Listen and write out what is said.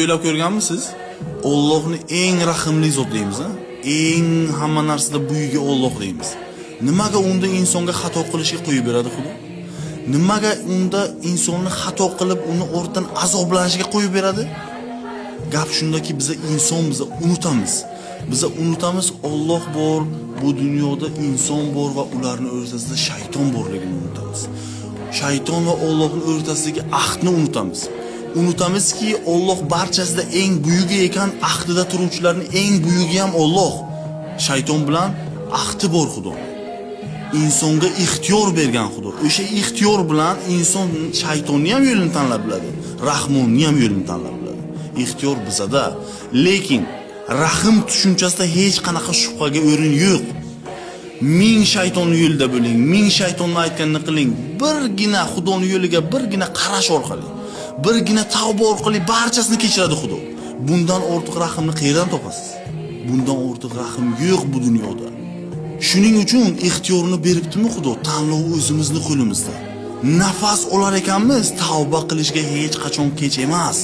O'ylab ko'rganmisiz? Ollohni eng rahimli zot deymiz, a? Eng hamma narsada buyugi Olloh deymiz. Nimaga unda insonga xato qilishga qo'yib beradi Xudo? Nimaga unda insonni xato qilib, uni ortidan azoblanishiga qo'yib beradi? Gap shundaki, biza inson, biza unutamiz. Biza unutamiz, Olloh bor, bu dunyoda inson bor va ularni o'rtasida shayton borligini unutamiz. Shayton va Ollohning o'rtasidagi ahdni unutamiz. Unutamizki, Olloh barchasida eng buyugi ekan, ahdida turuvchilarning eng buyugi ham Olloh. Shayton bilan ahdi bor Xudo. Insonga ixtiyor bergan Xudo. O'sha ixtiyor bilan inson shaytonni ham yo'lini tanlab biladi, Rahmonni ham yo'lini tanlab biladi. Ixtiyor bizada. Lekin rahim tushunchasida hech qanaqa shubhaga o'rin yo'q. Ming shaytonni yo'lida bo'ling, ming shaytonni aytganini qiling. Birgina Xudoni yo'liga birgina qarash orqali, birgina tavba orqali barchasini kechiradi Xudo. Bundan ortiq rahimni qayerdan topasiz? Bundan ortiq rahim yo'q bu dunyoda. Shuning uchun ixtiyorni beribdimi Xudo, tanlov o'zimizni qo'limizda. Nafas olar ekanmiz, tavba qilishga hech qachon kech emas.